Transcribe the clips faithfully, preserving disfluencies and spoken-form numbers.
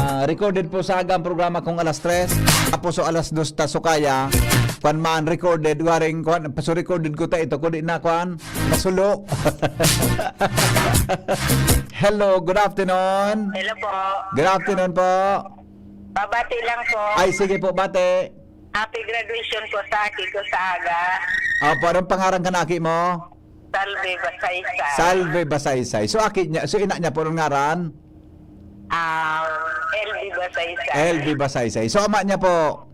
Ah, recorded po sa aga ang programa kong alas tres. Tapos so alas dos ta so kaya. Kwan man, recorded. Waring kwan, so recorded ko ta ito. Kundi na kwan, masulo. Hello, good afternoon. Hello po. Good afternoon po. Pabati lang po. Ay, sige po, bati. Happy graduation po sa aki ko sa aga. Opo, anong pangaran kan aki mo? Salve Basaysay. Salve Basaysay. So, aki niya, so ina niya po, anong ngaran? Ah, L B Basaysay. L B Basaysay. So, ama niya po?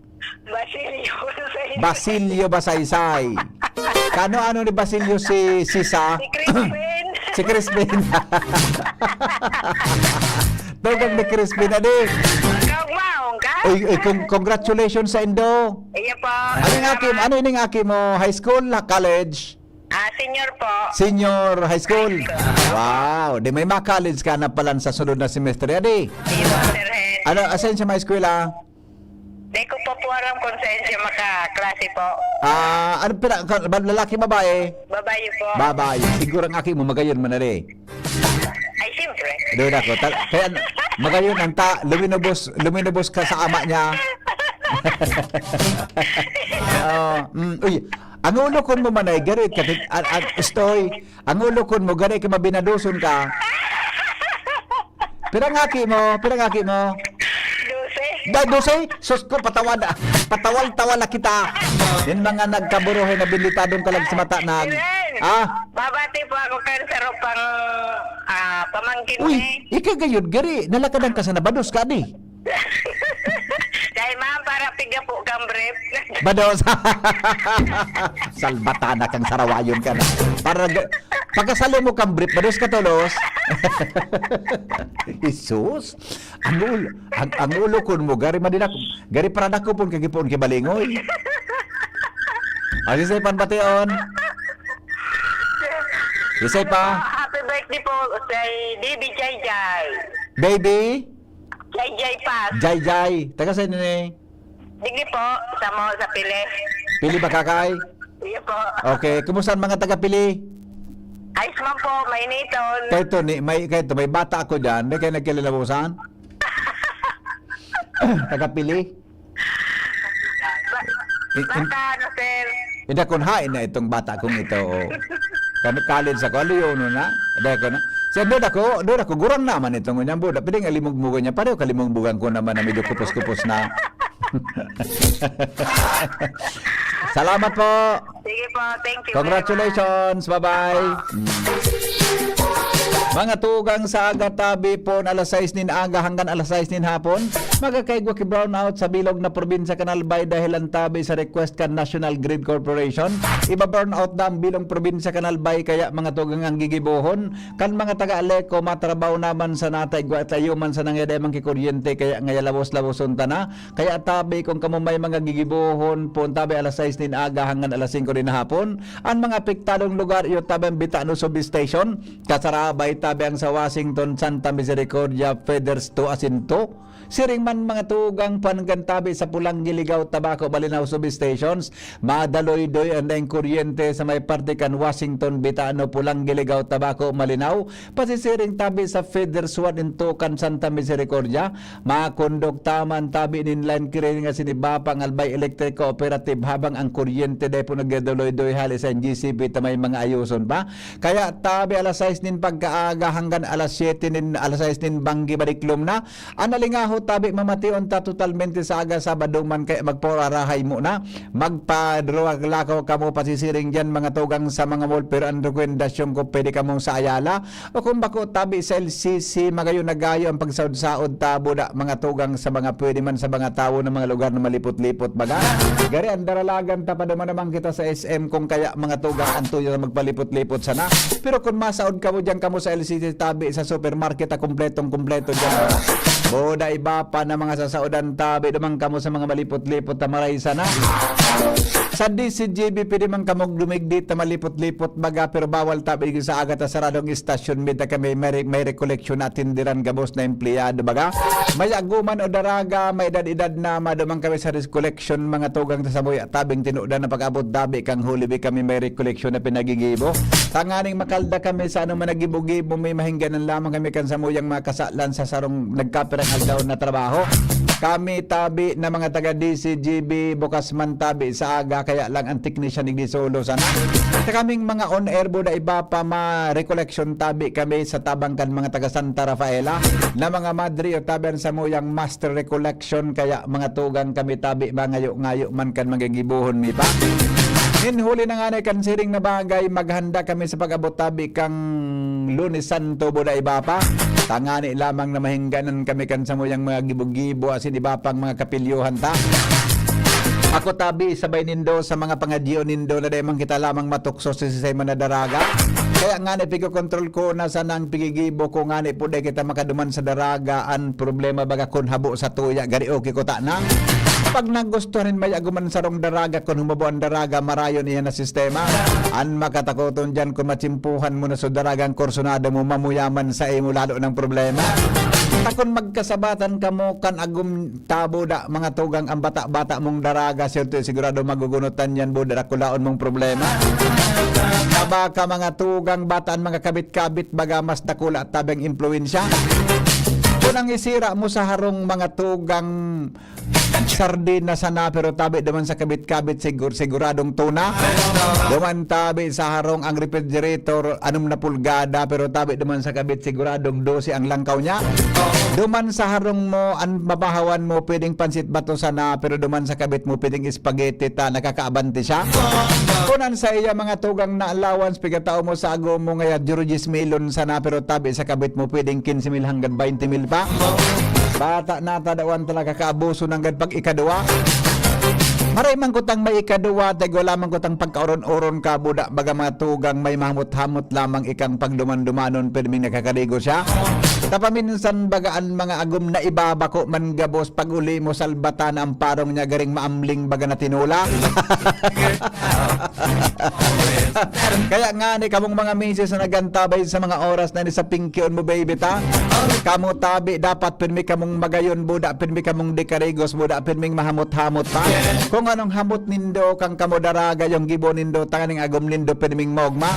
Basilio Basaysay. Basilio Basaysay. Kano ano ni Basilio si Sisa? Si Crispin. Si Crispin. Tugang ni Crispin, adi. Kaugmaon ka? Uy, uy, con-, congratulations sa indo. Iya po. Ano yung aki, ano yung aki mo? High school, college? Ah, senior po. Senior high school. Wow, di may ma-college ka na pala sa sunod na semestre, adi? Di po, Sir Hen. Ano, asan siya may eskwela? Di ko pa po alam kung saan siya makaklase po. Ah, ano pina-, ka-, ba-, lalaki, babae? Babae po. Babae. Siguro ang aki mo, magayon mo na rin. Ay, siyempre. Doon ako. Tal-, kaya, magayon ang ta-, luminubos, luminubos ka sa ama niya. Oo. Mm, uy, ang ulo kun mo manay, garit ka, an, an, stoy, ang ulo kun mo, garit ka, mabinadoson ka. Pirang aki mo? Pirang aki mo? Dose. Da, dose? Sus ko, patawad, patawal-tawal na kita. Yung mga nagkaburuhay na binditadong kalag sa mata na, Amen. Ah? Babati po ako kan sarong pang, ah, pamangkin Uy, ni. Ikagayod, gari, nalakadan ka sa nabados ka, di? Dahil, ma'am, para piga po kang brief. Bados. Salbatana kang sarawayon ka na. Para ga-, pagkasalo mo kang brief, bados ka tolos. Jesus. Ang ulo, ang, ang ulo kun mo, gari madinako, gari para dako pon kagipoon ki balingoy. Ang isay pan bation. Isay pa. Happy birthday po kay Baby Jai Jai. Baby? Jai Jai Paz. Jai Jai. Taga saan ni? Digdi po, sa mo, sa Pili. Pili ba, Kakay? Iya po. Okay, kumusta ang mga taga Pili? Ayos man po, mainiton. Kay to, ni, may, kay to, may bata ako dyan. May kayo nagkilalabusan? Taga Pili? Ba-, In-, in-, basta ano, sir? Hindi, kung hain na itong bata kong ito, oh. Kan-, college ako, aliyono na. Hindi ako na. Siya, doon ako, doon ako, gurang naman itong unyang buda. Pwedeng alimugmugan niya. Pareho kalimugmugan ko naman na medyo kupos-kupos na. Salamat po. Sige po, thank you very much. Congratulations. Bye-bye. Mm. Mga tugang, sa aga tabi pon alas sais nin aga hanggang alas sais nin hapon, magkakaigwa ki brownout sa bilog na probinsya kan Albay dahel an tabi sa request kan National Grid Corporation. Iba-brownout na ang bilog probinsya kan Albay, kaya mga tugang ang gigibohon kan mga taga Aleco, matrabaho naman sana ta igwa ta iyo man sana ngaya dai man ki kuryente, kaya ngaya labos-laboson ta na. Kaya tabi, kung kamo may mga gigibohon pon, tabi alas sais nin aga hanggang alas singko nin hapon, an mga apektadong lugar, iyo tabi ang Bitano Substation, Kasarabay tabi ang sa Washington, Santa Misericordia, Feathers to Asinto. Siring man mga tugang, panggan tabi sa Pulang Giligaw, Tabaco, Malinao Substations, madaloy-doy an daing kuryente sa may parte kan Washington, Bitano, Pulang Giligaw, Tabaco, Malinao. Pasisiring tabi sa Feathers one and two kan Santa Misericordia. Makondukta man tabi nin line clearing asin iba pang Albay Electric Cooperative habang ang kuryente dai po nagdadaloy-doy hali sa N G C P ta may mga ayoson pa. Kaya tabi alas sais nin pagkaaga hanggang alas siyete nin, alas sais nin banggi baliklom na. An alingaho tabi mamation ta totalmente sa aga Sabado man kaya magpaurarahay muna. Magpadruwag lakaw kamo pasisiring diyan mga tugang sa mga mall pero ang rekomendasyon ko pwede kamong sa Ayala. O kung bako tabi sa L C C, magayon na gayo ang pagsaod-saod ta, buda, mga tugang sa mga pwede man sa mga tawo ng mga lugar na malipot-lipot baga. Gari, ang daralagan ta pa duman naman kita sa S M, kung kaya mga tugang ang tuyo na magpalipot-lipot sana. Pero kung masaod kamo diyan kamo sa L C C tabi sa supermarket, ah, kumpletong-kumpleto diyan. Buda, iba pa na mga sasaodan tabi duman kamo sa mga malipot-lipot ta maray sana. Sa D C G B, pwede man kamong dumigdi ta malipot-lipot baga, pero bawal tabi sa aga ta saradong istasyon. May ta kami, may, may recollection na atindiran gabos na empleyado baga. May aguman o daraga, may edad-edad na, maduman kami sa recollection, mga tugang ta samuya tabing tinudan na pag-abot dabi kang huli bi kami may recollection na pinagigibo. Tanganing makalda kami sa anong managibo-gibo, may mahingganan lamang kami kan samuyang mga kasalan sa sarong nagkapirang aldaw na trabaho. Kami tabi na mga taga D C G B, bukas man tabi sa aga, kaya lang ang teknisyan igdi solo sana. Sa kaming mga on-air, buda iba pa ma-recollection tabi kami sa tabang kan mga taga Santa Rafaela na mga madre o tabi an samuyang master recollection, kaya mga tugang kami tabi, mangayo-ngayo man kan magigibohon mi pa. Nin huli na nga na kan siring na bagay, maghanda kami sa pag-abot tabi kang Lunes Santo, buda iba pa. Tangani lamang na mahingganan kami kan samuyang mga gibo-gibo asin iba pang mga kapilyohan ta. Ako tabi, sabay nindo sa mga pangadyo nindo na dai man kita lamang matukso sa sisay man na daraga. Kaya ngani pigkokontrol ko na sana ang pigigibo ko ngani po dai kita makaduman sa daraga. An problema baga kun habo sa tuya, gari okay ko ta na. Pag nagustuhan nin may aguman sarong daraga, kun humabo an daraga, marayon iyan na sistema. An makatakoton diyan kun matsimpuhan mo na sa daragang kursunado mo, mamuyaman sa imo lalo ng problema. Takon magkasabatan kamo kan agum tabo da, mga tugang, ang bata-bata mong daraga, siyempre sigurado magugunutan yan, bo, darakulaon mong problema. Taba ka, mga tugang, bata an mga kabit-kabit, baga mas dakula tabing impluwensya. Kun ang isira mo sa harong, mga tugang, sardinas sana, pero tabi duman sa kabit-kabit, sigur-, siguradong tuna. Duman tabi sa harong ang refrigerator, anom na pulgada, pero tabi duman sa kabit, siguradong dose ang langkaw niya. Duman sa harong mo, an mabahawan mo, pwedeng pansit bato sana, pero duman sa kabit mo, pwedeng spaghetti ta, nakakaabante siya. Kun an sa iya mga tugang na allowance, pigatao mo sa agom mo ngaya, George's melon sana, pero tabi sa kabit mo, pwedeng quince mil hanggang twenty mil pa. Bata na, tadawan talaga kaabuso nanggad pag ikaduwa. Maray man kutang may ikaduwa, tag wala man kutang pagkaoron-oron ka, buda, baga mga tugang may mahamot-hamot lamang ikang pagduman-dumanon, pirming nakakarigo siya. Tapaminsan baga an mga agom na ibabako man gabos, pag-uli mo, salbatan ang parong niya, garing maamling baga na tinola. Kaya nga ni kamong mga misis na nagantabay sa mga oras na ni sa pingkion mo, baby, ta? Kamo tabi, dapat pirmi kamong magayon, buda, pirmi kamong dikarigos, buda, pirming mahamot-hamot pa. Kung anong hamot nindo, kang kamo daraga, yung gibo nindo, tanganing agom nindo, pirming mogma.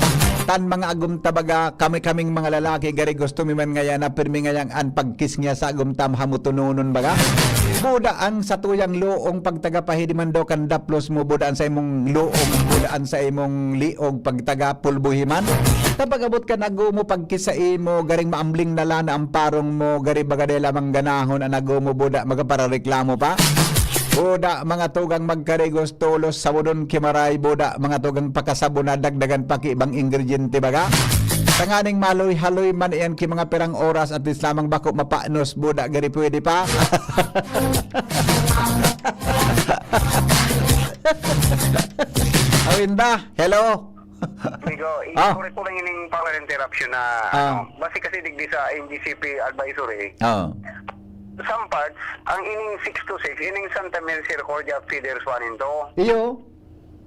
Tan mga agom tabaga, kami-kaming mga lalaki, gari gusto mi man ngaya na pirmi ngayang an pagkis niya sa agom tam hamutunonon baga. Buda ang satuyang loong pagtagapahidiman daw kan daplos mo, buda ang sa imong loong, buda ang sa imong liog pagtaga pulbuhi man. Ta pag-abot ka nago mo pagkisa imo, garing maambling na lana ang parong mo, gari baga dai lamang ganahon ang nago mo, buda magaparareklamo pa. Buda, mga tugang magkarigos, tolos, sabudon, kimaray, buda, mga tugang pakasabon na dagdagan pa ki ibang ingrediente baga. Tanganing maloy-haloy man iyan ki mga pirang oras, at least lamang bako mapanos, buda, gari pwede pa. Awinda, hello? Migo, Ah. i-correct ko lang ining power interruption na, Ah. ano, base kasi digdi sa M G C P advisory. Ah. Some parts, ang ining six to six, ining Santa Misericordia feeders one and two. Iyo.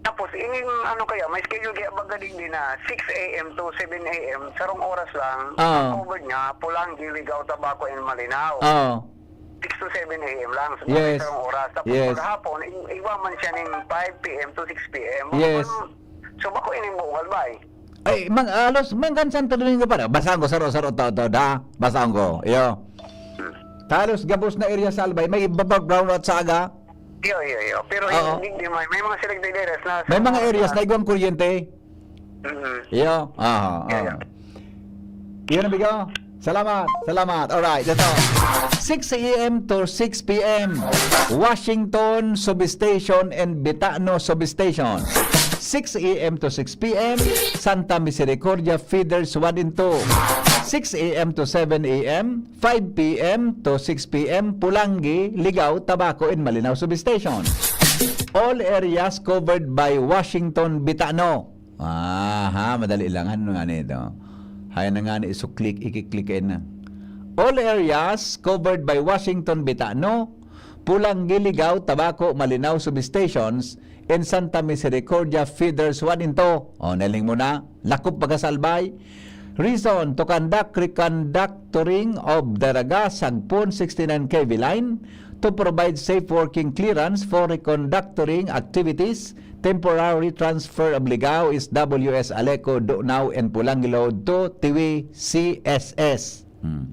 Tapos, ining ano kaya, may schedule kaya baga digdi na six A M to seven A M, sarong oras lang, Ah. ang covered niya, Pulang, Giligao, Tabaco, and Malinao. Ah. Six to seven A M lang, sa Yes. sarong oras. Tapos Yes. paghapon, i-, iwa man siya ning five P M to six P M. Yes. Ano, so, bako ining buong albay. Ay, mang, alos, mangkan Santo Domingo pa na. Basahon ko, saro, saro, tao, tao, da. Basahon ko, iyo. Halos gabos na area sa Albay. May iba pa brownout sa aga. Iyo, iyo, iyo. Pero Oo. hindi, hindi, may, may mga selected areas na May mga areas na igwang kuryente. Mm. Iyo. Aha, Iyo, aha. iyo. Yun, amigo. Salamat, salamat. Alright, ito. Six A M to six P M, Washington Substation and Bitano Substation. Six A M to six P M, Santa Misericordia Feeders one and two. Six A M to seven A M, five P M to six P M, Pulangi, Ligao, Tabaco, and Malinao Substation. All areas covered by Washington Bitano. Aha, madali lang. Ano nga nito? Hay na nga ni isuklik, ikiklik kayo na. All areas covered by Washington Bitano, Pulangi, Ligao, Tabaco, Malinao Substations in Santa Misericordia feeders one and two. O, nailing mo na. Lakop baga sa Albay. Reason to conduct reconductoring of Daraga, Sagpon sixty-nine K V line to provide safe working clearance for reconductoring activities. Temporary transfer of Ligao is W S Aleco, Dunao, and Pulangilod to Tiwi C S S. Hmm.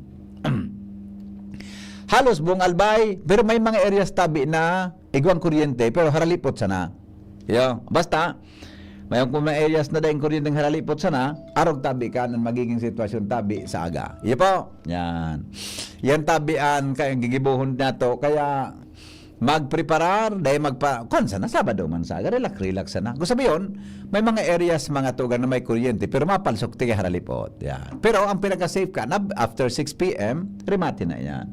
Halos buong Albay, pero may mga areas tabi na igwang kuryente, pero haralipot sana. Yo, basta, may kung may areas na daing kuryenteng haralipot sana, arog tabi ka ng magiging sitwasyon tabi sa aga. Iyo po, yan. Yan tabi an kaya gigibohon nato, kaya magpreparar, dahil magpa-, kwan sana, Sabado man sa aga, relax, relax sana. Gusto mo yun, may mga areas, mga tugan na may kuryente, pero mapalsok, tiga haralipot. Yan. Pero ang pinaka-safe ka, na after six p m, remate na yan.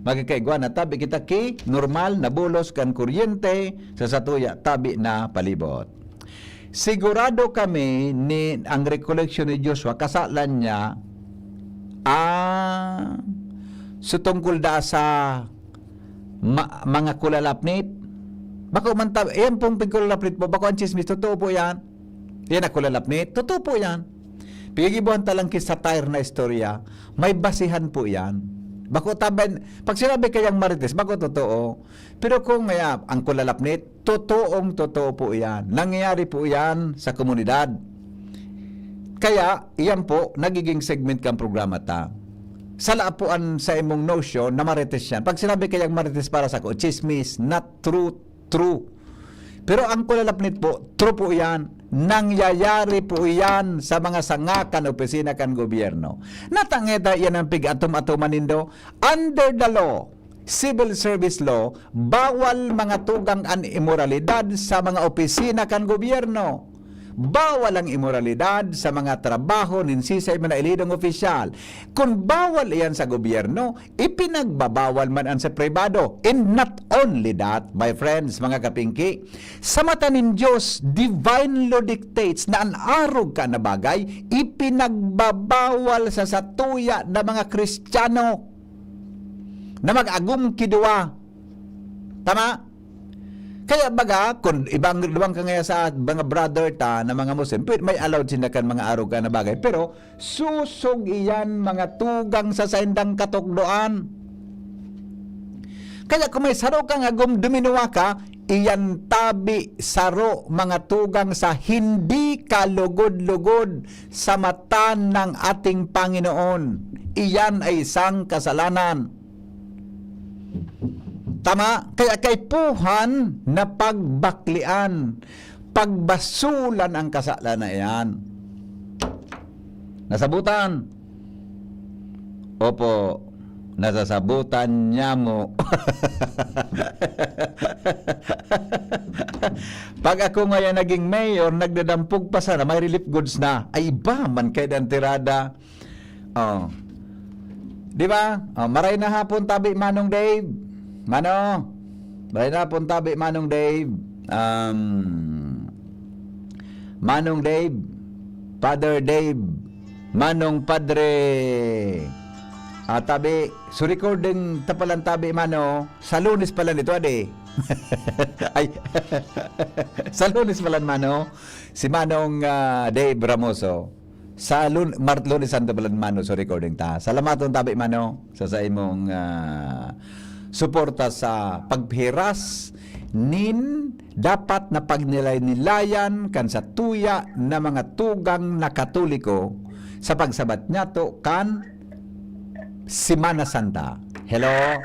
Magkakaigwa na, tabi kita ki, normal, nabulos kan kuryente, sa satuya, tabi na palibot. Sigurado kami ni ang recollection ni Joshua, kasalan niya, ah, so tungkol da sa ma-, mga kulalapnit. Bako man ta-, yan pong pigkulalapnit po, bako ang chismis, totoo po yan. Yan ang kulalapnit, totoo po yan. Pigigibuhan talang ki satire na istorya, may basihan po yan. Bako taban, pag sinabi kayang marites, bako totoo. Pero kung, ah, ang kulalapnit, totoong totoo po iyan. Nangyayari po iyan sa komunidad. Kaya, iyan po, nagiging segment kang programa ta. Sala po an sa imong notion na marites yan. Pag sinabi kayang marites para sa ko, chismis, not true, true. Pero ang kulalapnit po, true po iyan. Nangyayari po iyan sa mga sanga kan opisina kan gobyerno. Natangeta iyan ang pig-atom-atoman nindo. Under the law, civil service law, bawal mga tugang an imoralidad sa mga opisina kan gobyerno. Bawal ang imoralidad sa mga trabaho nin sisay man na elidong opisyal. Kun bawal iyan sa gobyerno, ipinagbabawal man an sa pribado. And not only that, my friends, mga kapingki, sa mata nin Diyos, divine law dictates na an arog ka na bagay, ipinagbabawal sa satuya na mga Kristiyano na mag-agom ki duwa. Tama? Kaya baga, kung ibang duwang ka ngaya sa mga brother ta na mga Muslim, pwede, may allowed sinda kan mga arog ka na bagay. Pero, susog iyan mga tugang sa saindang katukdoan. Kaya kung may saro kang agom duminuwa ka, iyan tabi saro mga tugang sa hindi kalugod-lugod sa mata ng ating Panginoon. Iyan ay isang kasalanan. Tama? Kaya kaipuhan na pagbaklian, pagbasulan ang kasalanan na iyan. Nasabutan. Opo, nasasabutan niya mo. Pag ako ngayon naging mayor, nagdadampog pa sana, may relief goods na. Ay, iba man kayo ang tirada. Oh. Di ba? Oh, maray na hapon, tabi, Manong Dave. Mano? Maray na hapon, tabi, Manong Dave. Um, Manong Dave, Father Dave, Manong Padre. Ah, tabi, so recording ta palan tabi, Mano. Sa Lunes pala nito, ade. Ay, sa Lunes pala, Mano. Si Manong, ah, Dave Ramoso. Sa Lun-, Mar-, Lunes Santo pala, Mano, so recording ta. Salamaton tabi, Mano, sa, sa imong, ah, suporta sa paghiras nin dapat na pagnilay-nilayan kan satuya na mga tugang na Katoliko sa pagsabat niyato kan Semana Santa. Hello?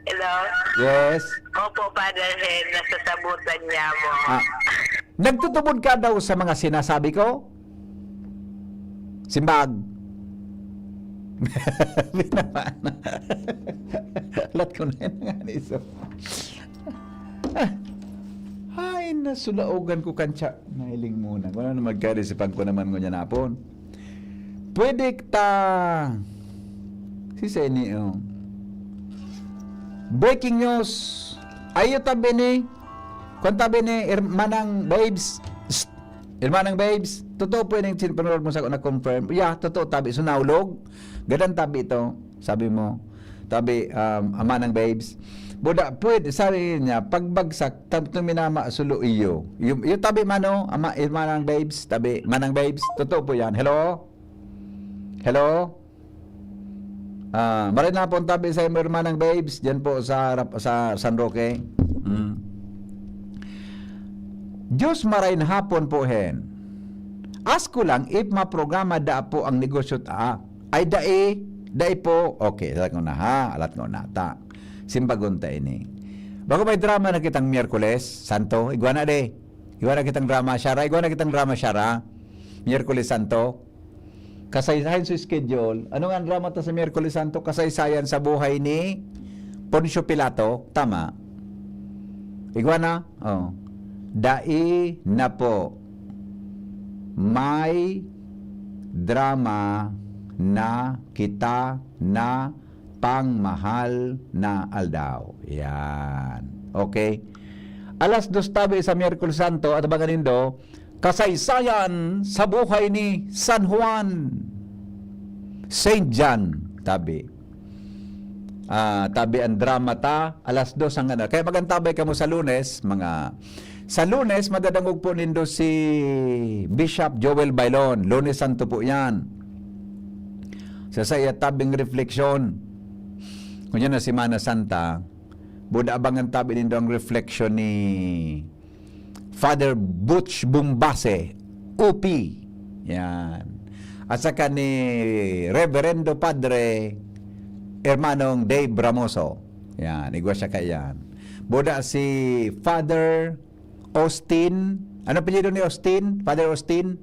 Hello? Yes? Opo, Father Hen, nasasabutan niya mo. Ah, nagtutubod ka daw sa mga sinasabi ko? Simbag. Binawa na. Alat ko na yun nga, iso. Ah, ay, nasulaogan ko kan siya. Nahiling muna. Kung ano, magkarisipan ko naman ngunyan hapon. Pwede ta, si Seni, oh. Breaking news. Ayo tabi ni, kung tabi ni Hermanang Babes. Psst. Hermanang Babes, totoo po yung sinipanood mo sa na-confirm. Yeah, totoo, tabi. So, naulog. Gadan tabi ito, sabi mo. Tabi, um, Hermanang Babes. Buda, pwede, sabi niya, pagbagsak, tanto minama sulo iyo. Yung, yung tabi mano, ama, manang babes, tabi, manang babes, totoo po yan. Hello? Hello? Ah, maray na po ang tabi sa imo, manang babes, dyan po sa, harap- sa San Roque. Mm. Diyos maray na hapon po, hen. Ask ko lang if maprograma da po ang negosyo ta. Ay, dai, dai po. Okay, alat ko na ha, alat ko na ta. Simbagon ta ini. Bago may drama na kitang Miyerkules Santo, igwa na de. Igwa na kitang drama, Shara. Igwa na kitang drama, Shara. Miyerkules Santo. Kasaysayan sa schedule. Ano nga ang drama ta sa Miyerkules Santo? Kasaysayan sa buhay ni Poncio Pilato. Tama. Igwa na? Oh. Dai na po. May drama na kita na pangmahal na aldaw. Yan. Okay? Alas dos tabi sa Miyerkules Santo, at abangan nindo, kasaysayan sa buhay ni San Juan. Saint John, tabi. Ah, tabi ang drama ta, alas dos ang ano. Kaya magantabay kamo sa Lunes, mga sa Lunes, madadangog po nindo si Bishop Joel Bailon. Lunes Santo po yan. Sa saya tabing refleksyon. Kung yan na Semana Santa, buda abangan tabi nindo ang refleksyon ni Father Butch Bumbase, O P. Yan. At saka ni Reverendo Padre Hermanong Dave Ramoso. Yan, igwa siya kaiyan. Buda si Father Austin. Ano apelyido ni Austin? Father Austin?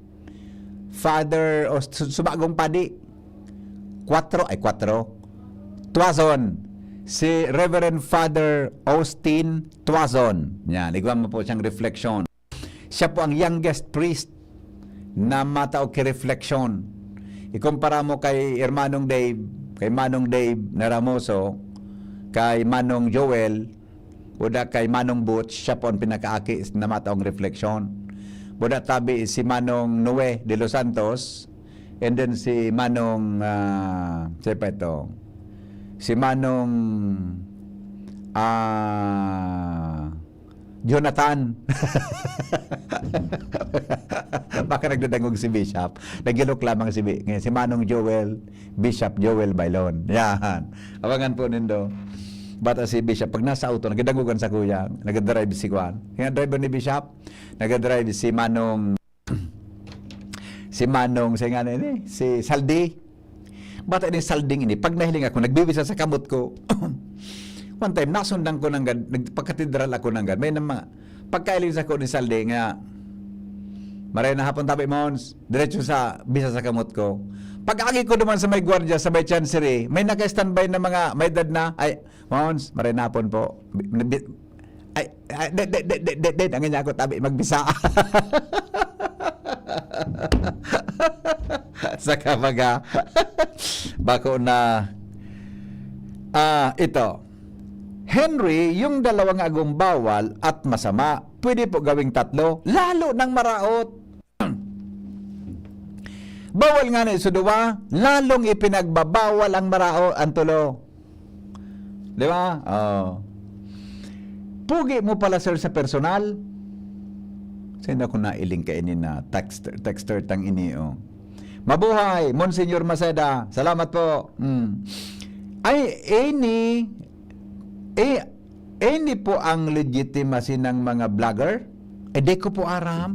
Father Aus-, su-, subagong padi. Kwatro, ay, kwatro. Tuazon. Si Reverend Father Austin Tuazon. Yan, igwa mo po siyang refleksyon. Siya po ang youngest priest na matao ki refleksyon. Ikumpara mo kay Hermanong Dave, kay Manong Dave na Ramoso, kay Manong Joel, o da kay Manong Butch, siya po ang pinakaaki na mataong refleksyon. Buda tabi si Manong Noe de los Santos, and then si Manong, ah, sino pa ito? Si Manong, ah, Jonathan. Baka nagdadangog si Bishop. Nagilok lamang si Bi-, si Manong Joel, Bishop Joel Bailon. Yan. Abangan po nindo. Bata si Bishop, pag nasa auto, nagdadangogan sa kuya, nagdadrive si Juan. Yung driver ni Bishop, nagdadrive si Manong, si Manong, si nga na ini, si Saldi. Bata ni Salding ini, pag nahiling ako, nagbibisa sa kamot ko. One time, nasundan ko nanggad, nagpakatedral ako nanggad. May na mga, pagkailing sa ko ni Saldi nga, "Maray na hapon, tabi, Mons." Diretso sa bisa sa kamot ko. Pag-agi ko naman sa may gwardiya, sa may chancery, may naka-standby na mga may edad na, "Ay, Mons, maray na hapon po." Bi-, bi-, ay, ay, de, de, de, de, de, de, ang ganyan ako, tabi, magbisa. Saka baga, bako na, ah, ito. Henry, yung dalawang agong bawal at masama, pwede po gawing tatlo, lalo nang maraot. Bawal nga na sa duwa, lalong ipinagbabawal ang maraot, ang tulo. Di ba? Oh. Pugi mo pala, sir, sa personal. Saan ako nailing kaini na texter, texter tang ini, oh. Mabuhay, Monsignor Maceda. Salamat po. Mm. Ay, any, eh, any po ang legitimacy ng mga vlogger? Eh, di ko po aram.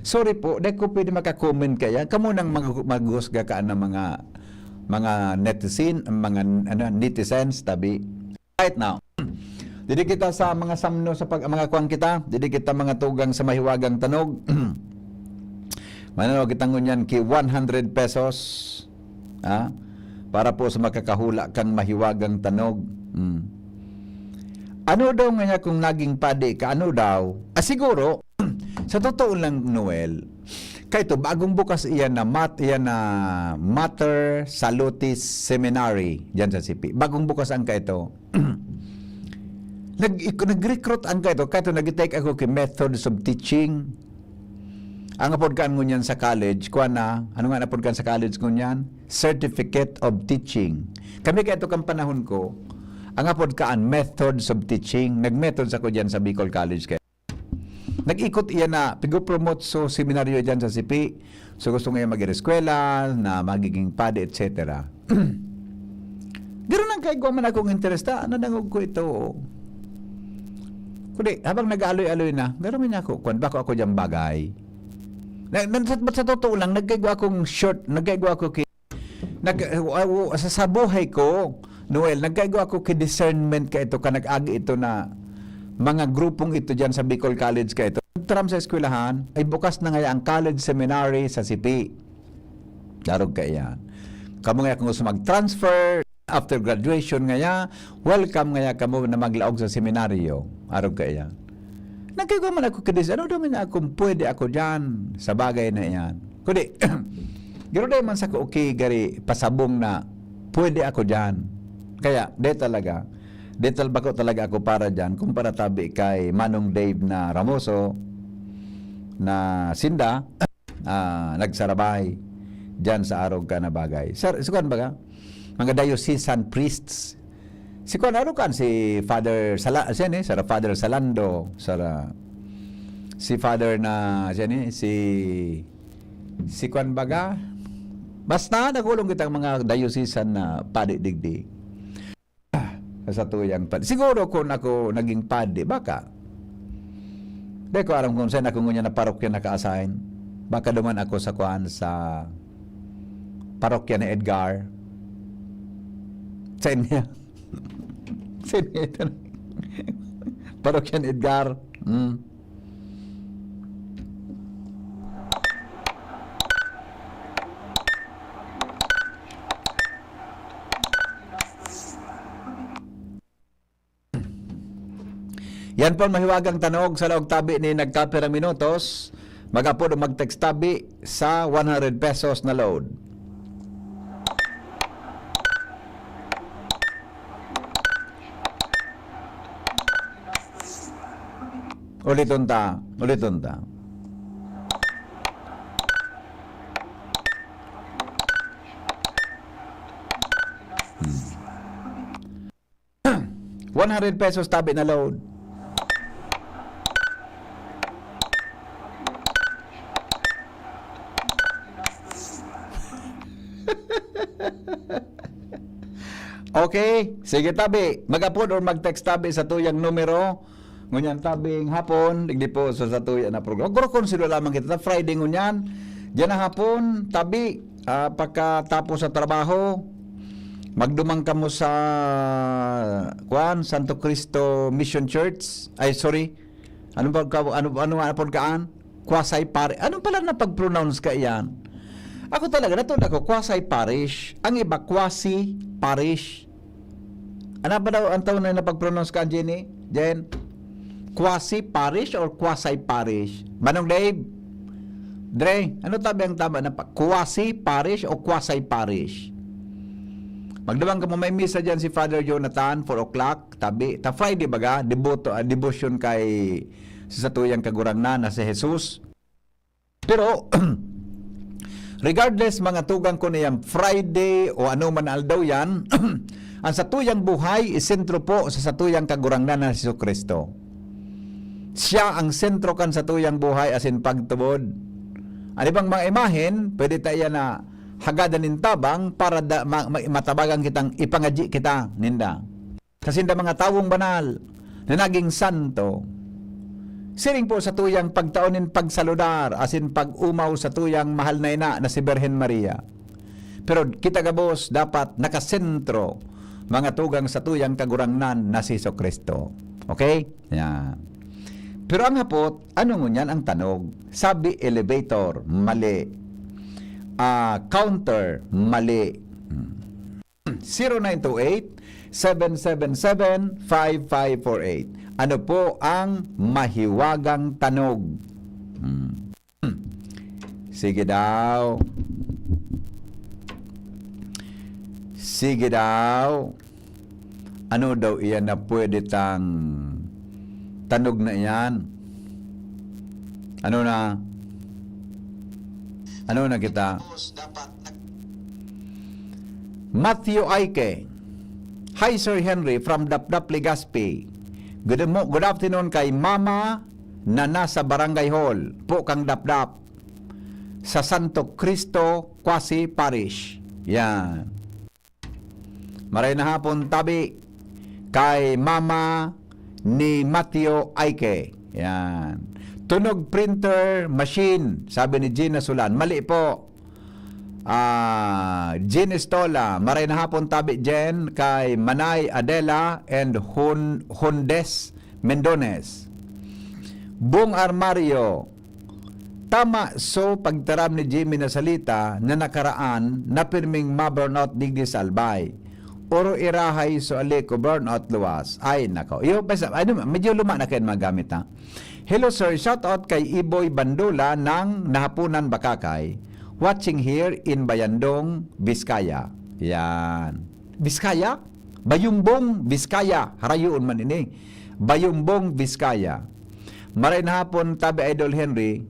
Sorry po, di ko pwede maka-comment kaya. Kamo nang mag-, maghusga ka ng mga, mga netizen, mga, ano, netizens, tabi. Right now, didi kita sa mga samno sa pag-, mga kuwang kita, didi kita mga tugang sa mahiwagang tanog. Mananaw kita ngunyan ki one hundred pesos, ah, para po sa makakahula kang mahiwagang tanog. Mm. Ano daw nga niya kung naging padi ka? Ano daw? Ah, siguro, sa totoo lang, Noel, kaito, bagong bukas iyan na mat-, iyan na Mater Salutis Seminary, diyan sa C P. Bagong bukas ang kaito. Nag-, ik-, nag-recruit ang kaito. Kaito, nag-take ako ki methods of teaching. Ang apod kaan ngunyan sa college, kuwan na, ano nga apod kaan sa college ngunyan? Certificate of Teaching. Kami kaito kang panahon ko, Ang apod kaan, methods of teaching. Nag-methods ako diyan sa Bicol College kay nag-ikot iya na pigo-promote so seminaryo diyan sa Sipi. So gusto niya mag-eskwela, na magiging padi, et cetera. Garo nang kaigwa man akong interest, ah, nadangog ko ito. Kundi, habang nag-aaloy-aloy na, garo man niya ako, kwan, bako ako diyang bagay. Na, na, sa, sa totoo lang, nagkaigwa akong short, nagkaigwa ako ki-, nag, uh, uh, sa, sa buhay ko, Noel, nagkaigwa ako ki discernment ka ito, ka nag-agi ito na mga grupong ito diyan sa Bicol College ka ito. Taram sa eskwelahan, ay bukas na ngaya ang college seminary sa Sipi. Darog ka iyan. Kamo ngaya kung gusto mag-transfer, after graduation ngaya, welcome ngaya kamo na maglaog sa seminaryo. Arog ka iyan. Nagkaigwa man ako ki dis-, ano daw man akong pwede ako diyan sa bagay na iyan. Kundi, garo dai man sa ko, okay, gari pasabong na pwede ako diyan. Kaya, di talaga. Di tal-, bako talaga ako para diyan. Kumpara tabi kay Manong Dave na Ramoso na sinda, ah, nagsarabay diyan sa arog ka na bagay. Sa, sa kuwan baga? Mga diocesan priests. Si kuwan, ano kan? Si Father Sala-, siya ni, Sara Father Salando, Sara, si Father na, siya ni, si, si kuwan baga? Basta, nagulong kitang mga diocesan na padi digdi. Sa satuyang pad-, siguro kung ako naging padi, baka. Di ko alam kung saan ako ngunyan na parokya naka-assign. Baka duman ako sa kuan, sa parokya ni Edgar. Sa inyo. Sa inyo ito na. Parokya ni Edgar. Hmm. Yan po ang mahiwagang tanog sa laog tabi ni nagkapirang minutos. Mag-apod o mag-text tabi sa one hundred pesos na load. Uliton ta, uliton ta. Hmm. One hundred pesos tabi na load. Okay, sige tabi. Mag-apod or mag-text tabi sa tuyang numero. Ngunyan tabing hapon, digdi po sa satuya na programa. Guro, konsilo lamang kita. Friday ngunyan, diyan na hapon, tabi, ah, pagkatapos sa trabaho, magduman kamo sa, kuan, Santo Cristo Mission Church. Ay, sorry. Ano pa ka, ano, ano nga pod kaan? Quasi pari-, ano pala na pag-pronounce ka iyan? Ako talaga, natod ako, quasi parish. Ang iba, quasi parish. Ano pa daw ang tawon na napag-pronounce ka, Jenny? Jen? Quasi parish or quasi parish? Manong Dave? Dre, ano tabi ang tama na pa? Quasi parish o quasi parish? Magdamang ka mo, may misa dyan si Father Jonathan, four o'clock, tabi. Ta Friday baga, deboto, ah, devotion kay sa satuyang Kagurangnan na si Jesus. Pero, regardless, mga tugang ko na yan, Friday o ano man aldaw yan, ang satuyang buhay, isentro po sa satuyang Kagurangnan na Jesu-Cristo. Siya ang sentro kan satuyang buhay asin pagtubod. Ano bang mga imahen, pwede ta iyan na hagadan nin tabang para da, ma, ma, matabagan kitang ipangadyi kita ninda. Sa sinda mga tawong banal na naging santo. Siring po sa tuyang pagtao nin pagsaludar asin pag-omaw sa tuyang mahal na ina na si Birhen Maria. Pero kita gabos dapat nakasentro, mga tugang, sa tuyang Kagurangnan na si Jesu-Cristo. Okay? Yan. Pero ang hapot, ano ngunyan ang tanog? Sabi, elevator, mali. Ah, counter, mali. Hmm. Zero nine two eight, seven seven seven, five five four eight. Ano po ang mahiwagang tanog? Hmm. Sige daw. Sige daw. Ano daw iyan na pwede tang tanog na iyan? Ano na? Ano na kita? Matthew Aike. Hi, Sir Henry from Dapdap, Legazpi. Good mo-, good afternoon kay Mama na nasa Barangay Hall po kang Dapdap sa Santo Cristo Quasi Parish. Yan. Maray na hapon, tabi kay Mama ni Mateo Aike. Yan. Tunog printer machine, sabi ni Gina Sulan. Mali po. Ah, Jean Estola, maray na hapon, tabi Jen, kay Manay Adela and Hon-, Hondes Mendones. Bung Armario, tama so pagtaram ni Jimmy na salita na nakaraan na pirming ma-burnout digdi sa Albay. Oro irahay so aliko burnout luwas. Ay, nako. Iyo, basta, ano, medyo luma na kayo mga gamit, ha? Hello, sir. Shout out kay Iboy Bandula ng Nahapunan, Bakakay. Watching here in Bayandong, Vizcaya. Yan. Vizcaya? Bayumbong, Vizcaya. Harayoon man ini. Bayumbong, Vizcaya. Maray na hapon, tabi Idol Henry.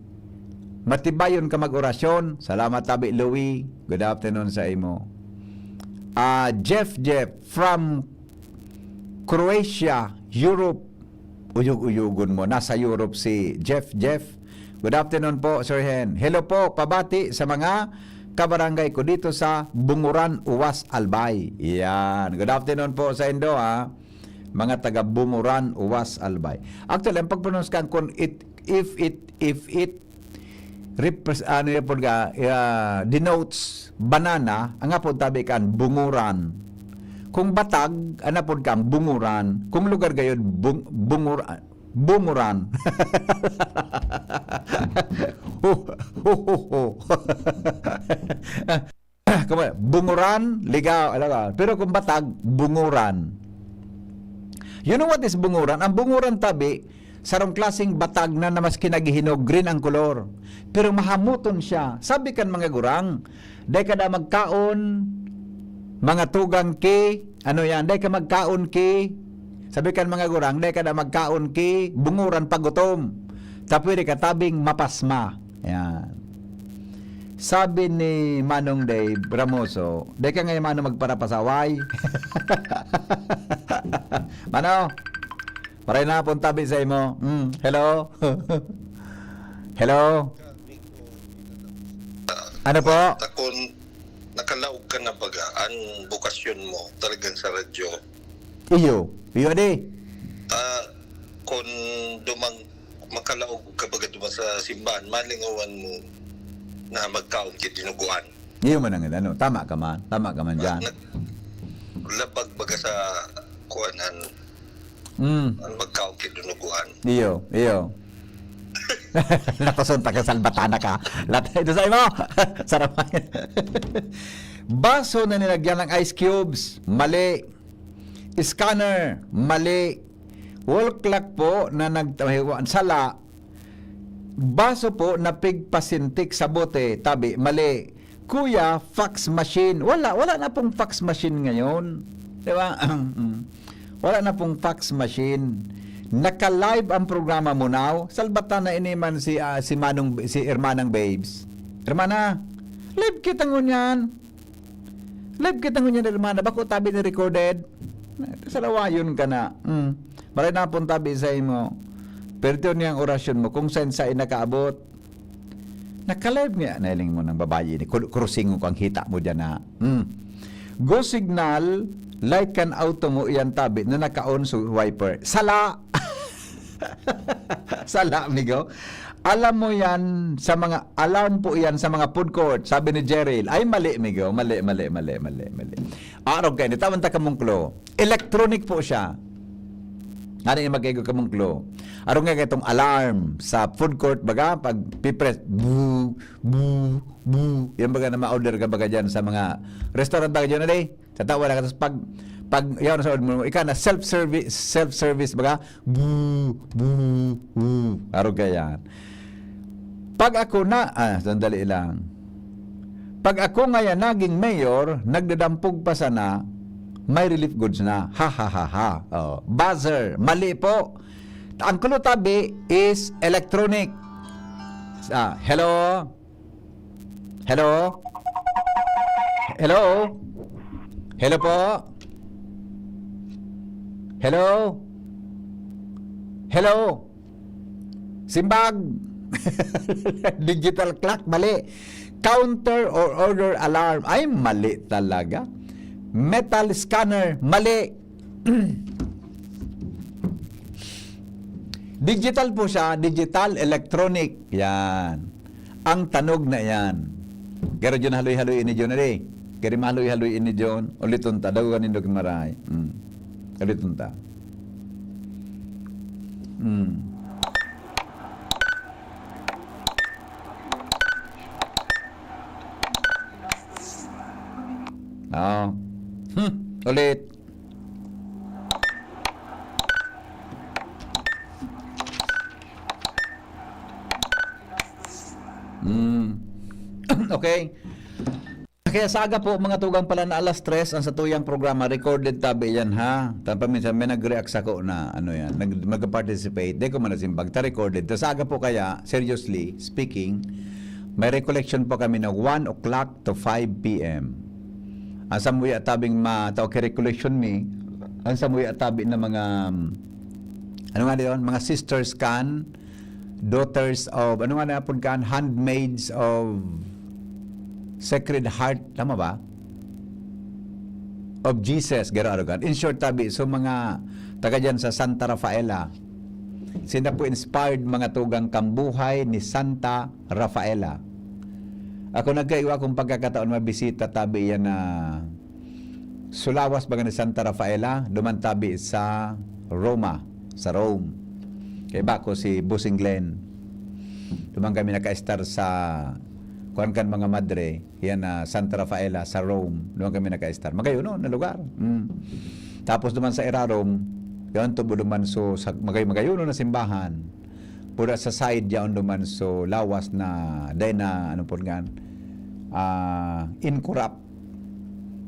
Matibayon ka mag-orasyon. Salamat, tabi Louie. Good afternoon sa imo. Ah, Jeff, Jeff, from Croatia, Europe. Uyog-uyogon mo. Nasa Europe si Jeff, Jeff. Good afternoon po, Sir Hen. Hello po, pabati sa mga kabarangay ko dito sa Bunguran, Uwas, Albay. Yan. Good afternoon po sa indo, ha. Mga taga Bunguran, Uwas, Albay. Actually, ang pagpronounce kan kung it, if it, if it, repres-, ano yan po ka, ah, denotes banana, ang apod tabi kan bunguran. Kung batag, ang apod kan bunguran. Kung lugar gayod, bung-, bungur-, bunguran. Ho, ho, ho, ho. Kung ba-, bunguran, ligaw, alaga. Pero kung batag, bunguran. You know what is bunguran? Ang bunguran tabi, sarong klaseng batag na, na mas kinagihinog, green ang kolor. Pero mahamuton siya. Sabi kan mga gurang, "Dai ka da magkaon, mga tugang ki, ano yan, dai ka magkaon ki." Sabi kan mga gurang, "Dai ka da magkaon ki, bunguran pagutom. Ta pwede ka tabing mapasma." Yan. Sabi ni Manong Dave Ramoso, "Dai ka ngayon, Manong, magparapasaway." Mano, maray na hapon tabi sa imo. Mm, hello? Hello? Ano po? Takon, nakalaog ka na baga, ang bukasyon mo talagang sa radyo. Iyo. Iyo, di. Ah, kung dumang, makalaog ka baga duman sa simbahan, malingawan mo na magkaon ki dinuguan. Iyo man ang ano. Tama ka man. Tama ka man dyan. Nag-, labag baga sa kuanan, Mm. Ang magkaon ki dinuguan. Iyo, iyo. Nakusunta ka, salbatana ka. Lat-, ito sa imo. Sarap. Baso na nilagyan ng ice cubes. Mali. Scanner. Mali. Wall clock po na nag-, sala. Baso po na pigpasintik sa bote. Tabi. Mali. Kuya, fax machine. Wala, wala na pong fax machine ngayon. Di ba? Mm. Wala na pong fax machine. Naka-live ang programa mo now. Salbatan na ini man si, ah, si Manong, si Hermanang Babes. Hermana, live kita ngunyan. Live kita ngunyan, Hermana. Bako tabi ni recorded. Salawayon ka na. Mm. Maray na pong tabi sa imo. Pero ito niyang orasyon mo. Kung saan saan nakaabot. Naka-live nga, nailing mo ng babae ni. Kru-, cruising ko ang hita mo dyan, ha? Hmm. Go signal, light kan auto mo, iyan tabi, na naka-on sa wiper. Sala! Sala, amigo. Alam mo yan sa mga, alarm po yan sa mga food court, sabi ni Jeril. Ay, mali, amigo. Mali, mali, mali, mali, mali. Arog kayo, nitawan ta kamong clue. Electronic po siya. Ano yung magkaigo kamong clue? Arog nga itong alarm sa food court, baga, pag pipress, bu, bu, bu. Yan baga na ma-order ka baga dyan sa mga restaurant baga dyan, ali? Tatawa na ka, tapos pag, pag, yan, sa order mo, ika na self-service, self-service baga, bu, bu, bu. Arog ka yan. Pag ako na, ah, sandali lang. Pag ako ngayon naging mayor, nagdadampog pa sana, may relief goods na. Ha, ha, ha, ha. Oh, buzzer. Mali po. Ang clue tabi is electronic. Ah, hello? Hello? Hello? Hello po? Hello? Hello? Simbag! Digital clock, mali. Counter or order alarm. Ay, mali talaga. Metal scanner, mali. Digital po siya, digital, electronic. Yan. Ang tanog na yan. Garo John, haloy-haloy ini John, ade. Garo mahaloy-haloy ini John. Uliton ta, daw ganin dog maray. Mm. Uliton ta. Mm. Oo. Hmm. Ulit. Mm. Okay. Kaya sa aga po, mga tugang pala na alas tres, ang satuyang programa, recorded tabi yan, ha? Tan paminsan, may nag-react sako na, ano yan, nag-, mag-participate. Di ko man nasimbag, ta recorded. Ta sa aga po kaya, seriously speaking, may recollection po kami na one o'clock to five p m. Ang samuya tabing ma-, tao kay recollection mi, ang samuya tabi na mga, um, ano nga yun? Mga sisters kan, daughters of, ano nga na apod kan? Handmaids of Sacred Heart, tama ba? Of Jesus, garo arogan. In short, tabi, so mga taga dyan sa Santa Rafaela, sinda po inspired mga tugang kambuhay ni Santa Rafaela. Ako nagkaiwa akong pagkakataon mabisita tabi yan na sulawas baga ni Santa Rafaela, duman tabi sa Roma, sa Rome. Kay bako si Bossing Glenn. Duman kami nakaestar sa kuwan kan mga madre, yan na Santa Rafaela sa Rome. Duman kami nakaestar. Magayon, no, na lugar. Mm. Tapos duman sa Irarom, yan tubo duman so sa magay-, magayon na simbahan. Pura sa side yaon duman so lawas na, dahil na, ano po nga, ah, incorrupt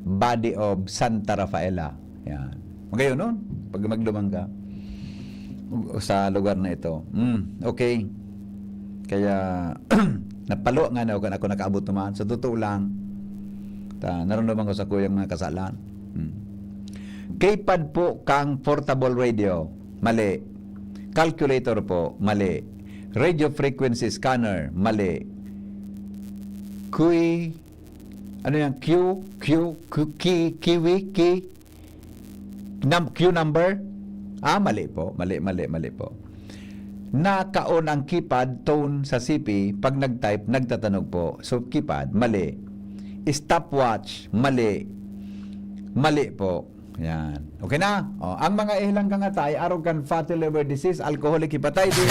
body of Santa Rafaela. Yan. Magayon nun, pag magdumang ka sa lugar na ito. Mm, okay. Kaya, napalo nga na ako, ako nakaabot naman. Sa totoo lang, ta, naramdaman ko sa kuyang mga kasalan. Mm. Keypad po kang portable radio. Mali. Calculator po. Mali. Radio frequency scanner. Mali. Kui-, ano yan? Q, Q, Q, ki, kiwi, ki, num-, Q number? Ah, mali po. Mali, mali, mali po. Naka-on ang keypad tone sa C P, pag nag-type, nagtatanog po. So, keypad, mali. Stopwatch, mali. Mali po. Yan. Okay na? O, ang mga ihilang kangatay, arog kan fatty liver disease, alcoholic hepatitis,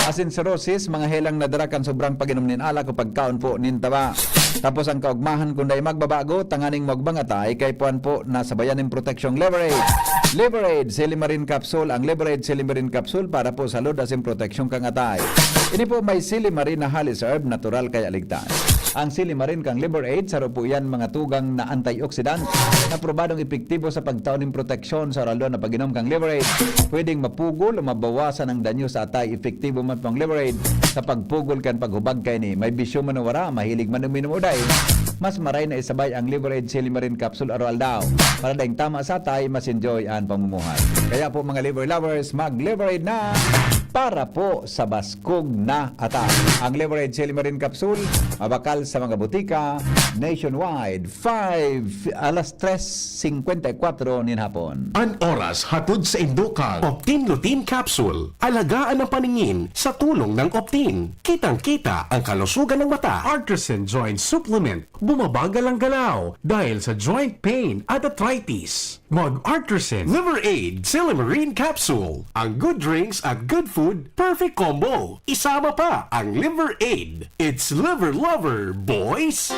asin cirrhosis, mga helang nadara kan sobrang pag-inom nin alak o pagkaon po nin taba. Tapos ang kaugmahan, kung dai magbabago, tanganing magbang atay, kay puan po, nasabayan nin proteksyong Liver Aid. Liver Aid, Silimarin Capsule. Ang Liver Aid, Silimarin Capsule para po sa lod asin proteksyon kang atay. Ini po may Silimarin na halis herb, natural kaya ligtas. Ang Silimarin kang Liver Aid, saro po yan mga tugang na antioxidant na probadong epektibo sa pagtao nin proteksyon sa oral na pag-inom kang Liver Aid. Pwedeng mapugol o mabawasan ang danyo sa atay. Epektibo man po ang Liver Aid sa pagpugol kan paghubag kaini. May bisyo man o wara, mahilig man uminom o dai, mas maray na isabay ang Liver Aid Silimarin Capsule araw-aldaw. Para daing tama sa atay, mas enjoy ang pamumuhay. Kaya po mga liver lovers, mag-Liver Aid na para po sa baskog na atay. Ang Liver Aid Silimarin Capsule, mabakal sa mga butika nationwide. Five, alas tres cincuenta y cuatro nin hapon. An oras hatod sa indo kan Optin Lutein Capsule. Alagaan ang paningin sa tulong ng Optin. Kitang-kita ang kalusugan ng mata. Artisan Joint Supplement. Bumabagal ang galaw dahil sa joint pain at arthritis. Mag Artisan Liver Aid Silimarin Capsule. Ang good drinks at good food, perfect combo. Isama pa ang Liver Aid. It's Liver Lover, boys!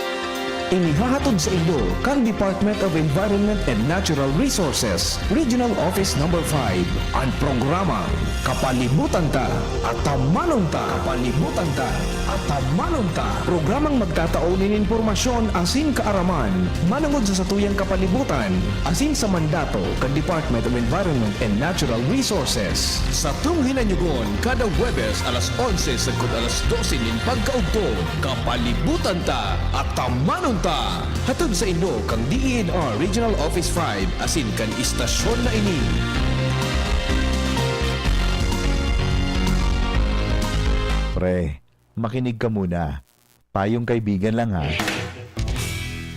Inihahatod sa indo kan Department of Environment and Natural Resources, Regional Office Number five, an programang Kapalibutan Ta, Atamanon Ta. Kapalibutan Ta, Atamanon Ta. Programang magtatao nin impormasyon asin kaaraman manongod sa satuyang kapalibutan asin sa mandato kan Department of Environment and Natural Resources. Satong hinanyugon kada Huwebes alas onse sagkod alas dose nin pagkaugto. Kapalibutan Ta, Atamanon Ta. Hatod sa indo kan D E N R Regional Office five asin kan istasyon na ini. Pre, makinig ka muna. Payong kaibigan lang, ha.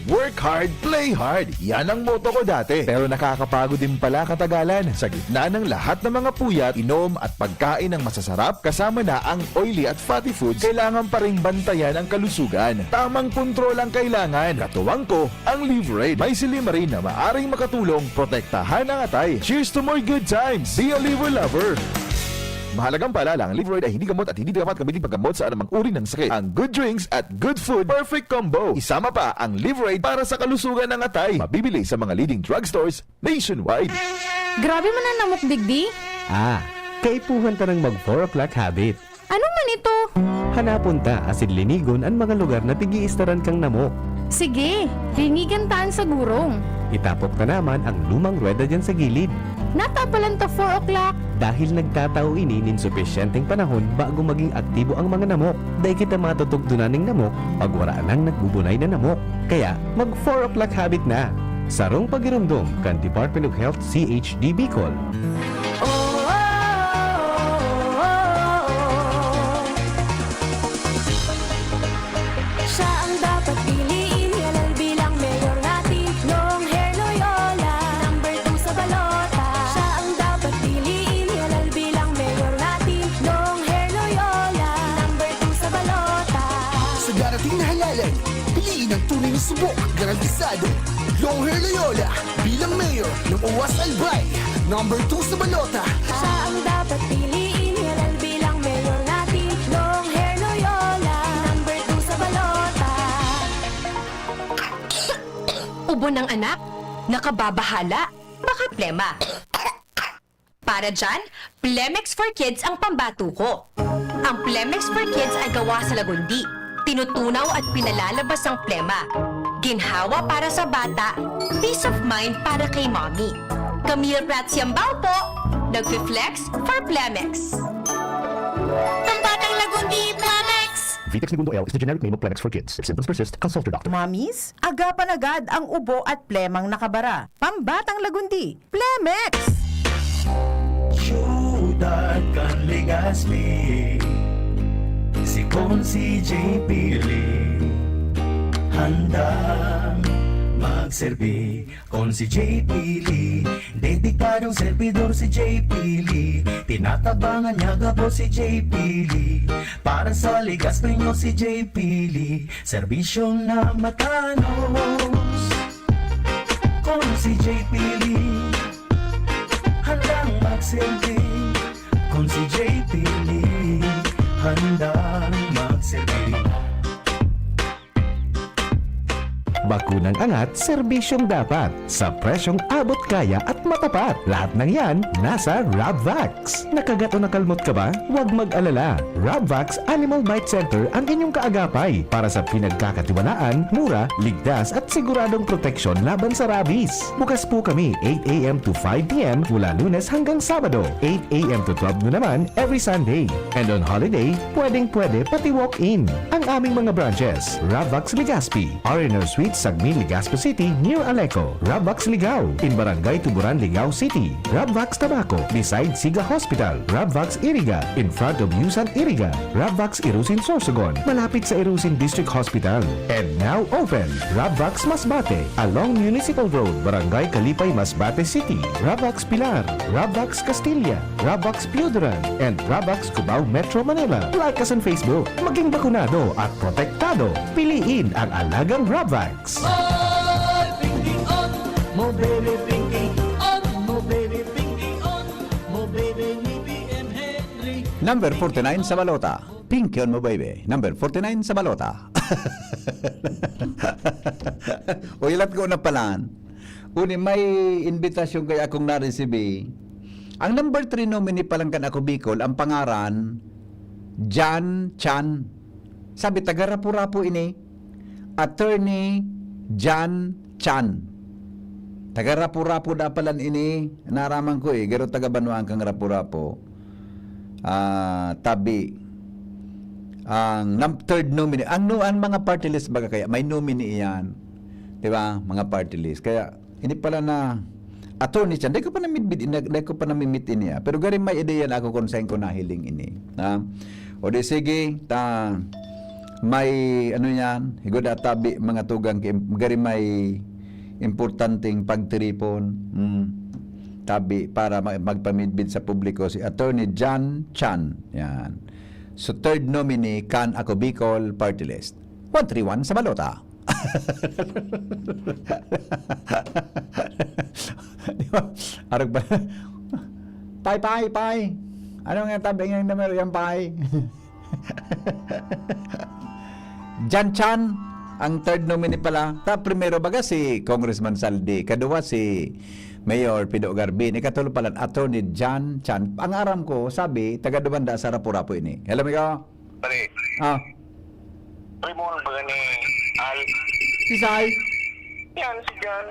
Work hard, play hard. Yan ang motto ko dati. Pero nakakapagod din pala katagalan. Sa gitna ng lahat ng mga puyat, inom at pagkain ng masasarap, kasama na ang oily at fatty foods, kailangan pa ring bantayan ang kalusugan. Tamang kontrol ang kailangan. Katuwang ko, ang Livraid. May silymarin na maaring makatulong protektahan ang atay. Cheers to more good times! Be a Liver Lover! Mahalagang paalala, ang Livraid ay hindi gamot at hindi dapat gamitin paggamot sa anumang uri ng sakit. Ang good drinks at good food, perfect combo. Isama pa ang Livraid para sa kalusugan ng atay. Mabibili sa mga leading drugstores nationwide. Grabe man ang namok digdi. Ah, kaipuhan ta nang mag four o'clock habit. Ano man ito? Hanapon ta asin linigon an mga lugar na pig-iistaran kan namok. Sige, lingigan ta an sagurong. Itapok ta naman ang lumang ruweda diyan sa gilid. Natapalan ta four o'clock. Dahil nagtatao ini nin supisyenteng panahon bago magin aktibo ang mga namok. Dai kita matutugdonan nin namok pag wara nang nagbubunay na namok. Kaya, mag four o'clock habit na! Sarong pagiromdom kan Department of Health C H D Bicol. Siya ang dapat piliin, halal bilang mayor natin, Long Hair Loyola, number two sa balota. Siya ang dapat piliin, halal bilang mayor natin, Long Hair Loyola, number two sa balota. Sa darating na halalan, piliin ang tunay na subok, garantisado. Long Hair Loyola, bilang mayor ng Owas Albay, number two sa balota. Siya ang dapat piliin, halal bilang mayor natin, Long Hair Loyola, number two sa balota. Ubo ng anak? Nakababahala? Baka plema. Para dyan, Plemex for Kids ang pambato ko. Ang Plemex for Kids ay gawa sa lagundi. Tinutunaw at pinalalabas ang plema. Ginhawa para sa bata, peace of mind para kay mommy. Camille Prats Yambao po, nagfi-flex for Plemex. Pambatang Lagundi, Plemex! Vitex Negundo L is the generic name of Plemex for Kids. If symptoms persist, consult your doctor. Mommies, agapan agad ang ubo at plemang nakabara. Pambatang Lagundi, Plemex! Siyudad kan Legazpi, si Consi J P Lee, handang magserbi. Consi J P Lee, dedikadong servidor si J P Lee. Tinatabangan niya gabos si J P Lee. Para sa Legazpi nyo si J P Lee, serbisyong na matanos. Kung si J P Lee, handang magsilbi. Kung si J P Lee, handang magsilbi. Bakunang angat, serbisyong dapat, sa presyong abot-kaya at matapat. Lahat ng yan, nasa Rabvax. Nakagat o nakalmot ka ba? Huwag mag-alala. Rabvax Animal Bite Center ang inyong kaagapay para sa pinagkakatiwalaan, mura, ligtas at siguradong proteksyon laban sa rabies. Bukas po kami eight a.m. to five p.m. mula Lunes hanggang Sabado, eight a.m. to twelve noon naman every Sunday. And on holiday, pwedeng-pwede pati walk-in. Ang aming mga branches, Rabvax Legazpi, R and R Suite, Sagmin, Legazpi City, near Aleco, Rabvax Ligao, in Barangay Tuburan, Ligao City, Rabvax Tabaco, beside Siga Hospital, Rabvax Iriga, in front of Yusan Iriga, Rabvax Irusin Sorsogon, malapit sa Irusin District Hospital. And now open, Rabvax Masbate, along Municipal Road, Barangay Kalipay, Masbate City, Rabvax Pilar, Rabvax Castilla, Rabvax Pioduran, and Rabvax Cubao, Metro Manila. Like us on Facebook. Maging bakunado at protektado. Piliin ang alagang Rabvax. Oy, Pinky On! Mo baby Pinky On! Mo baby Pinky On! Mo baby ni B M Henry. Number forty-nine sa balota. Pinky On Mo Baby. Number forty-nine sa balota. Uy, lat ko na palan. Uni may imbitasyon kaya akong naresibi. Ang number three nominee pa lang kan Ako Bicol, ang pangaran, Jan Chan. Sabi, taga Rapu-Rapu ini. Attorney Jan Chan. Taga Rapu-Rapu da palan ini, naraman ko eh, garo taga banwaan kang Rapu-Rapu. Ah, tabi. Ang num- third nominee, ang, no, ang mga party list baga kaya, may nominee iyan. Di ba? Mga party list. Kaya, ini pala na attorney siya. Dai ko pa namidbid, dai ko pa namimit ini, ah. Pero gari may ideya na ako kung saan ko nahiling ini. Ha? O di sige, ta may ano yan, higod at tabi mga tugang ki-, gari may importanteng pagtiripon. Hmm. Tabi para ma-, magpamidbid sa publiko si Attorney John Chan. Yan. So third nominee kan Ako Bicol Party List. One three one sa balota. Di ba? Arog ba? Pay, pay, pay. Ano nga tabi ng numero yan, pay? Jan Chan, ang third nominee pala. Ta, primero baga si Congressman Saldi, kaduwa si Mayor Pido Garbin, ikatulo pala, Attorney Jan Chan. Ang aram ko, sabi, taga Dumanda sa Rapu-Rapu ini. Hello, amigo? Pare, Ah, Raymond ba ni Al? Sisay? Yan, si John.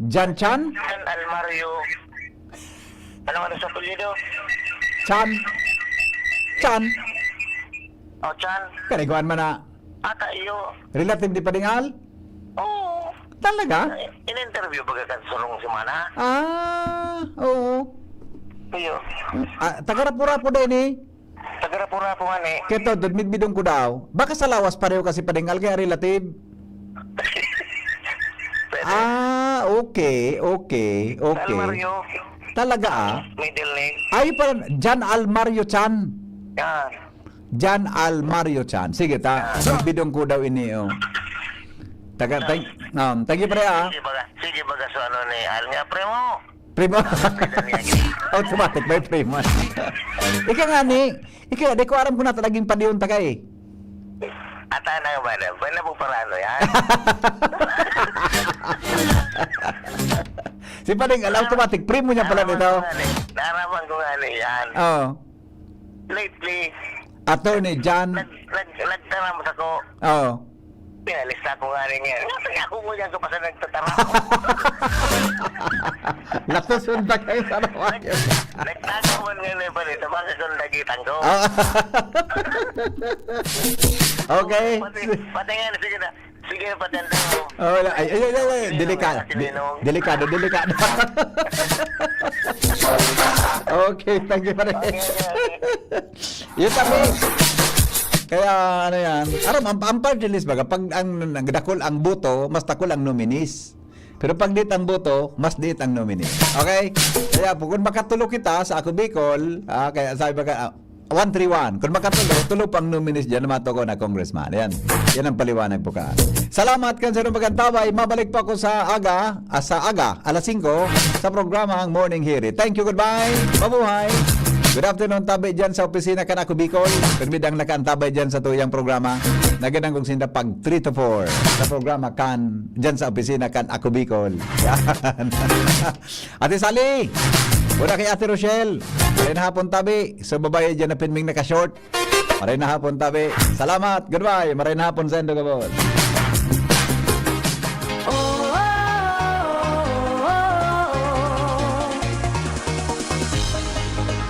Jan Chan? John Almario. Ano nga sa apelyido? Chan. Chan. O, Chan. Kariguan man na. Ata iyo. Relative di Pading Al? Oo. Talaga? In-interview ba ka sa sulong semana? Ah, oo. Iyo. Ah, taga Rapu-Rapu din eh. Taga Rapu-Rapu nga ni. Keto, dod midbidong ko daw. Baka sa lawas pareho kasi Pading Al kaya relative. Pwede. Ah, okay, okay, okay. Almario. Talaga ah. Middle name. Ay, pala, Jan Almario Chan. Yan. Jan Almario Chan. Sige, ta. Bidong ko daw ini, oh. Taga, thank, um, thank you, pre, ah. Sige, baga, sige, baga, so ano ni Al nga, pre mo? Primo. Automatic, may primo. Ika nga ni, ika, di ko aram kung nata naging padiyon ta ka eh. Ata na ba na? Ba na po parano yan? Si Pading Al, automatic, primo niya pala nito. Naraman ko nga ni yan. Oo. Lately, Attorney John. Nag, nag, nagtaram sa ko. Oo. Pinalista ko nga rin yan. Nga, kaya ako ngunyan ko pa sa nagtataram. Latos unta kayo sa naman. Nag-, nagtago man nga na yung balita. Baka kung nagitan ko. Ah. Okay. Pati, pati nga, sige na. Sige, patanda mo. Oh, wala. Ay, ay, ay, ay, ay. Delikado. Sige, De-, no. Delikado, delikado. Okay, thank you, pare. Okay, okay, okay. Yun kami. Kaya, ano yan? Aram, ang, ang party list, baga, pag ang, ang dakul ang boto, mas dakul ang nominees. Pero pag diit ang boto, mas diit ang nominee. Okay? Kaya po, kung makatulo kita sa Ako Bicol, ah, kaya sabi ba ka, ah, one three one. Kung makatulo, tulo pang nominees dyan na matuko na congressman. Yan. Yan ang paliwanag po ka. Salamat kan sa inyong pag-antabay. Mabalik po ako sa aga, ah, sa aga, alas singko, sa programang Morning Hiri. Thank you, goodbye. Mabuhay. Good afternoon, tabi dyan sa opisina kan Ako Bicol. Permi dang nakaantabay dyan sa tuyang programa. Nagadan kong sinda pag three to four sa programa kan dyan sa opisina kan Ako Bicol. Yan. Ate Sally, muna kay Ate Rochelle. Maray na hapon, tabi. So, babae dyan na pinming naka-short. Maray na hapon, tabi. Salamat. Goodbye. Maray na hapon, Sendo Gabon.